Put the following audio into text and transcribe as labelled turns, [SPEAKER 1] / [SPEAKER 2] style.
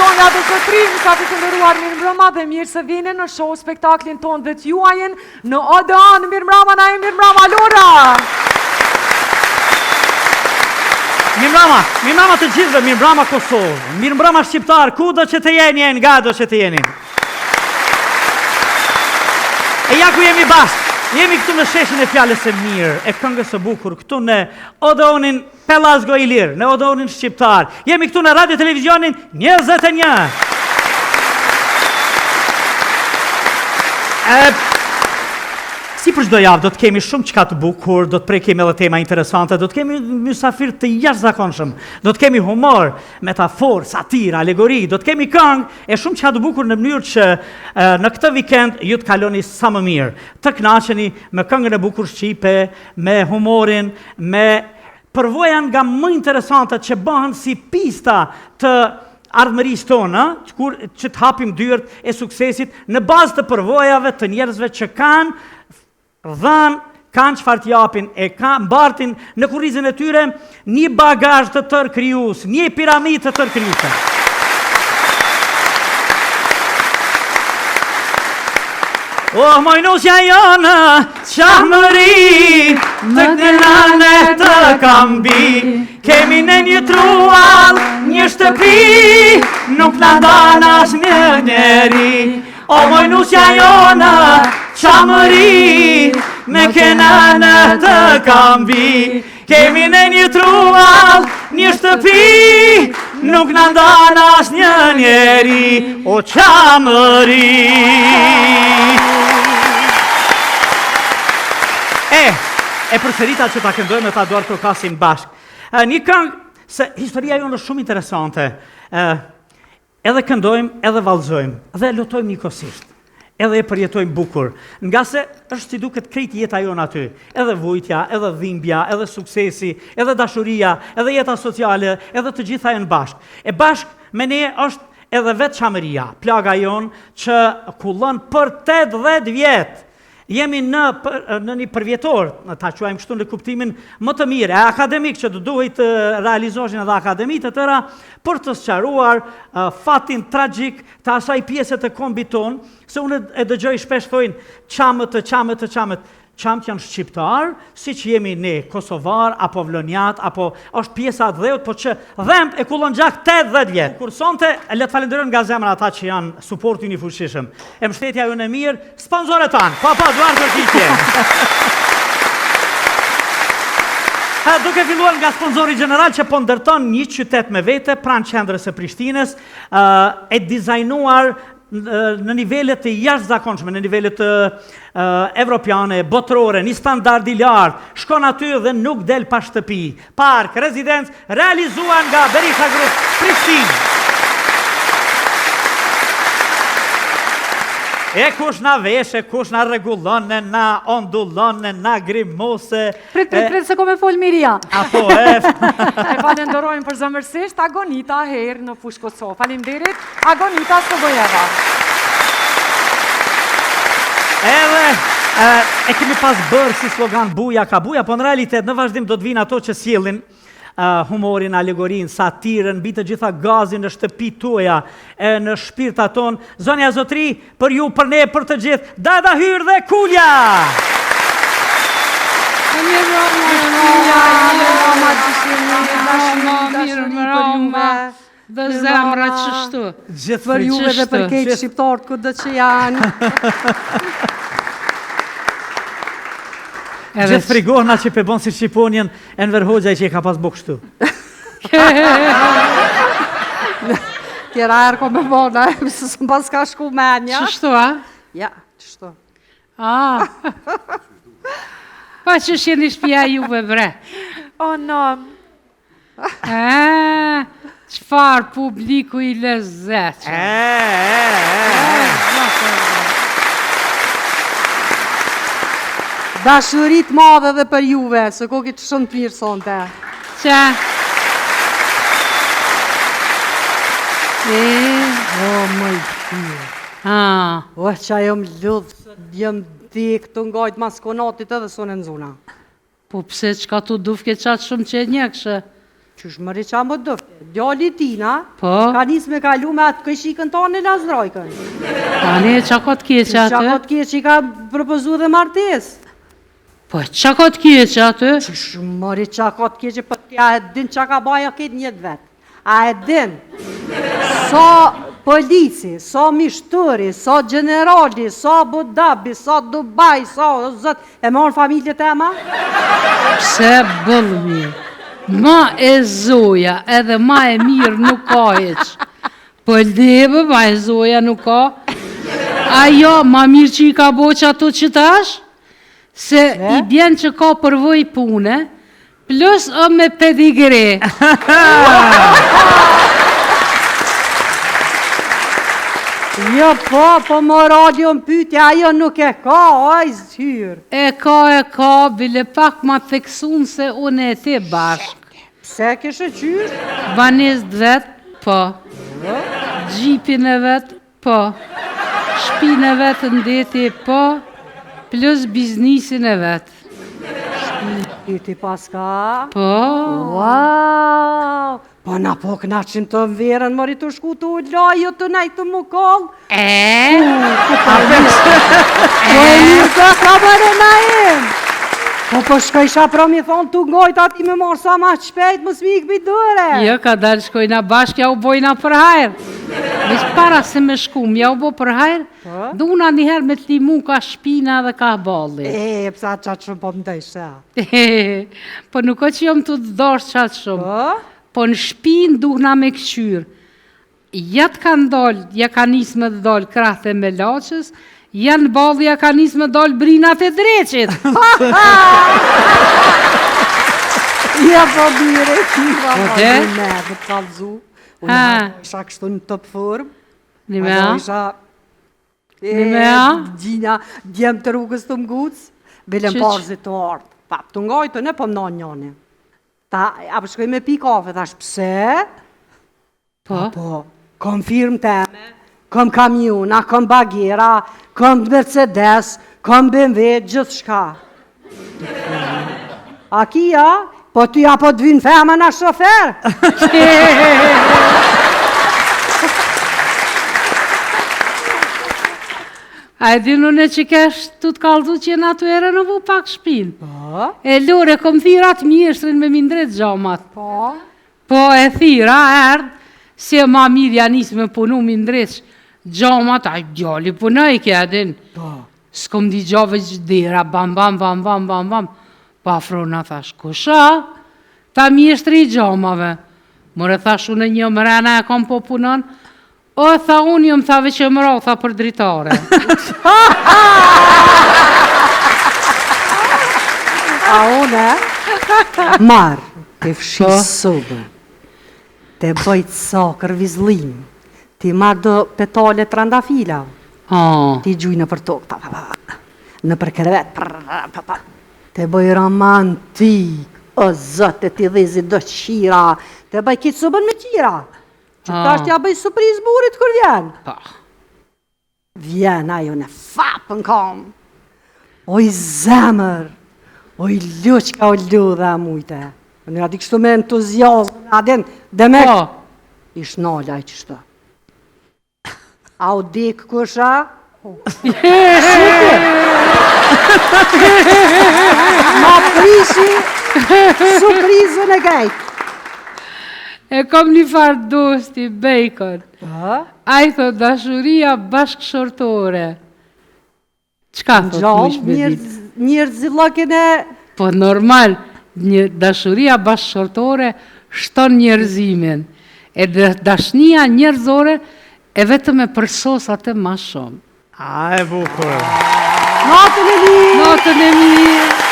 [SPEAKER 1] Zonja dhe zotërinj, mysafirë të nderuar, mirëmbrëma dhe mirë se vini në show spektaklin tonë dhe t'juajin në Odeon. Mirëmbrëma Naim, mirëmbrëma Lora!
[SPEAKER 2] Mirëmbrëma, mirëmbrëma të gjithëve, mirëmbrëma Kosovë, mirëmbrëma shqiptarë, kudo që të jeni e ngado që të jeni. E ja ku jemi bashkë, jemi këtu në sheshin e fjalës së mirë, e këngës së bukur, këtu në Odeonin Pellazgo Ilir, në Odeonin Shqiptar. Jemi këtu në Radio Televizionin 21. E, si për çdo javë, do të kemi shumë çka të bukur, do të prekim edhe tema interesante, do të kemi mysafirë të jashtëzakonshëm, do të kemi humor, metaforë, satirë, alegori, do të kemi këngë e shumë çka të bukur në mënyrë që e, në këtë vikend ju të kaloni sa më mirë, të kënaqeni me këngën e bukur shqipe, me humorin, me përvoja nga më interesantet që bëhen si pista të ardhmërisë tonë, kur që të hapim dyert e suksesit në bazë të përvojave të njerëzve që kanë dhënë, kanë çfarë të japin e ka mbartin në kurrizin e tyre një bagazh të tërë krijues, një piramidë të tërë krijuese. Oh, moj nusja jonë, Çamëri, të kënane të kam bi, kemi në një truall, një shtëpi, nuk na ndan asnjë njeri. O moj nusja jonë, Çamëri, me kënane të kam bi, Kemi në një truall, një shtëpi, nuk na ndan asnjë njeri, o Çamëri. E, e përsërita që ta këndojmë e ta duartrokasim bashkë. Një këngë, se historia jonë është shumë interesante. E, Edhe këndojmë, edhe vallëzojmë, dhe lotojmë njëkohësisht. Edhe e përjetojmë bukur. Ngase është si duket krejt jeta jonë aty. Edhe vujtja, edhe dhimbja, edhe suksesi, edhe dashuria, edhe jeta sociale, edhe të gjitha janë bashkë. E bashkë me ne është edhe vetë Çamëria, plaga jonë që kullon për 80 vjet. Jemi në në një përvjetor, ta quajmë kështu në kuptimin më të mirë, e akademik që do duhej të realizoheshin edhe akademi të tëra për të sqaruar uh, fatin tragjik të asaj pjese të kombit tonë, se unë e dëgjoj shpesh thojnë çamët, çamët, çamët. Çamët janë shqiptarë, siç jemi ne, kosovarë, apo vlonjatë, apo është pjesa e atdheut, po që dhemb e kullon gjak 80 vjet. Kur sonte, le të falenderojmë nga zemra ata që janë suporti i fuqishëm. E mbështetja jonë e mirë, Sponsorët tanë, po po, duartrokitje. Ha, duke filluar nga sponsori gjeneral që po ndërton një qytet me vete pranë qendrës së Prishtinës, e dizajnuar në nivele të jashtëzakonshme, në nivele të evropiane, botërore, një standard i lartë, shkon aty dhe nuk del pa shtëpi. Park, rezidencë, realizuar nga Berisha Group, Prishtinë. E kush na veshe, kush na rregullon, na ondullon, na grimose.
[SPEAKER 1] Prit, prit, prit, se ko me fol Miria.
[SPEAKER 2] Apo, e.
[SPEAKER 1] E falenderojmë përzemërsisht Agonita Hair në Fushë Kosovë. Faleminderit, Agonita Sogojeva.
[SPEAKER 2] Edhe e, e kemi pas bërë si slogan Buja ka buja, po në realitet në vazhdim do të vinë ato që sjellin uh, humorin, alegorinë, satirën, mbi të gjitha gazin në shtëpi tuaja e në shpirtat tonë. Zonja zotri, për ju, për ne, për të gjithë, Dada Hyr dhe Kulja!
[SPEAKER 1] Mirëmbrëma,
[SPEAKER 3] Dhe zemra qështu.
[SPEAKER 2] Gjithë
[SPEAKER 1] Për juve dhe për krejt shqiptarët kudo që janë.
[SPEAKER 2] Gjithë frigohna që pe bon si shqiponjën Enver Hoxhaj që e ka pas bo kështu.
[SPEAKER 1] Tjera herë ko me bona, se s'më pas ka shku menja.
[SPEAKER 3] Qështu, a?
[SPEAKER 1] Ja, qështu.
[SPEAKER 3] A. Pa që shjeni shpia juve, bre.
[SPEAKER 1] O, no.
[SPEAKER 3] E, çfarë publiku i lezetshëm.
[SPEAKER 2] E, e, e, e.
[SPEAKER 1] Dashuri të madhe edhe për juve, se kokit shumë të mirë sonte.
[SPEAKER 3] Që? E,
[SPEAKER 1] o, më i mirë.
[SPEAKER 3] Ha.
[SPEAKER 1] O, që jam lodhë, jam dek të ngajt mas konatit edhe s'un e nxuna.
[SPEAKER 3] Po pse çka tu dufke qaq shumë që e njëkshe?
[SPEAKER 4] Qysh more ça më dëfte? Djali i tina,
[SPEAKER 3] Po.
[SPEAKER 4] ka nis me kalu me atë kojshikën tonë e Lazrajkën.
[SPEAKER 3] Tani e ça ka të keqe
[SPEAKER 4] Qa
[SPEAKER 3] aty?
[SPEAKER 4] ka të keqe i ka propozu edhe martesë.
[SPEAKER 3] Po ça ka të keqe aty?
[SPEAKER 4] Qysh more ça ka të keqe, po ti a e din ça ka ba ajo këtë n'jetë vet. A e din? Sa polici, sa mishturi, sa gjenerali, sa Abu Dhabi, sa Dubai, sa o zot, e morën familjet e ma?
[SPEAKER 3] Pse bëllmi? Ma e zoja edhe ma e mirë nuk ka hiç. Po lebe, ma e zoja nuk ka. Ajo, ma mirë që i ka bo që ato që tash, se i bjen që ka përvoj pune, plus o me pedigre.
[SPEAKER 4] Jo, po, po morali o n'pytje, ajo nuk e ka, oj zhyrë.
[SPEAKER 3] E ka, e ka, bile pak ma theksun se unë e ti bashkë.
[SPEAKER 4] Pse kishe qysh?
[SPEAKER 3] Banesë t'vet, po. Xhipin e vet, po. Shpinë e vet n'deti, po. Plus biznisin e vet.
[SPEAKER 4] Shpinë ti paska?
[SPEAKER 3] Po.
[SPEAKER 4] Wow! Po na po knaqim të verën, mori të shku të u la, jo të nejtë të mu kollë.
[SPEAKER 3] E?
[SPEAKER 4] Po e mirë të ka bërë na im. Po po shkojsha pra mi thonë të ngojt ati me marrë sa ma shpejt, mos mi ikë pi dore.
[SPEAKER 3] Jo, ka dalë shkojna bashkë, ja u bojna për hajr. Veç para se me shku, ja u bo për hajr,
[SPEAKER 4] Po?
[SPEAKER 3] duna njëherë me të limu ka shpina dhe ka balli.
[SPEAKER 4] E, pse atë qatë shumë po më dëshë, a?
[SPEAKER 3] Po nuk o që jom të të dashtë qatë shumë.
[SPEAKER 4] Po?
[SPEAKER 3] Po në shpinë duhna me këqyrë. Ja të kanë dalë, ja ka nisë me të dalë krahët e melaqës, ja në ballë ja ka nisë me dalë brinat e dreqit.
[SPEAKER 4] Ja po mire, kiva,
[SPEAKER 3] Po
[SPEAKER 4] po
[SPEAKER 3] de?
[SPEAKER 4] me, me të kallzu. Unë
[SPEAKER 3] Ha.
[SPEAKER 4] isha kështu në top form.
[SPEAKER 3] Një me a?
[SPEAKER 4] Isha
[SPEAKER 3] Një me a?
[SPEAKER 4] Gjina, djem të rrugës të nguc, bile më
[SPEAKER 3] Qyq?
[SPEAKER 4] parë zi të ardhë. Pa, të ngajtë, ne po më nanë njani. Ta, a po shkoj me pi kafe, thash, pse?
[SPEAKER 3] Po.
[SPEAKER 4] Po, kom firmë teme, kom kamiona, kom bagera, kom Mercedes, kom BMW, gjithë shka. A kia? Po ty apo të vinë femën a shofer?
[SPEAKER 3] A e din unë që kesh të të kallzu që jena të e renovu pak shpinë.
[SPEAKER 4] Po,
[SPEAKER 3] E lore, kom thirr atë mjeshtrin me mi ndreq xhamat.
[SPEAKER 4] po.
[SPEAKER 3] Po e thira, erdh, si e ma mirë ja nis me punu mi ndreq xhamat, ai djali punoj ke, a din.
[SPEAKER 4] Po.
[SPEAKER 3] S'kom di gja veç dera, bam, bam, bam, bam, bam, bam. Po afrona thash, kush a? Ta mjeshtri i xhamave. More thash, unë e një mrena e kam po punon. O, tha unë jam, tha veç e mra, tha për dritare.
[SPEAKER 4] A unë, marr, të fshi
[SPEAKER 3] Po.
[SPEAKER 4] sobën, të bëj të sakër vizllim, ti marr do petale trandafila,
[SPEAKER 3] Ha,
[SPEAKER 4] ti gjuj në për tokë, pa, pa, pa, pa, në për krevet, prr, pa, pa, të bëj romantik, o zot, e ti dhezi do qira, të bëj kitë sobën me qira, që
[SPEAKER 3] Ah.
[SPEAKER 4] tash t'ja bëj surprizë burit kur vjen.
[SPEAKER 3] pa.
[SPEAKER 4] Vjen ajo në fap në kom. Oj zemër, oj luqka, o ludha mujte. Në ati kështu me entuziazm, a din, demek,
[SPEAKER 3] Po,
[SPEAKER 4] ish nala i qështu. A u dik kusha? Ma prishi surprizën e gajt.
[SPEAKER 3] e kam një farë dosti, Bacon.
[SPEAKER 4] Po?
[SPEAKER 3] Ai thot dashuria bashkëshortore. Çka thot
[SPEAKER 4] Gjallë
[SPEAKER 3] mish me ditë?
[SPEAKER 4] njerëzillëkin e...
[SPEAKER 3] Po normal, një dashuria bashkëshortore shton njerëzimin. E dashnia njerëzore e vetëm e përsos atë ma shumë.
[SPEAKER 2] A, e bukur.
[SPEAKER 4] Natën e mirë!
[SPEAKER 3] Natën e mirë!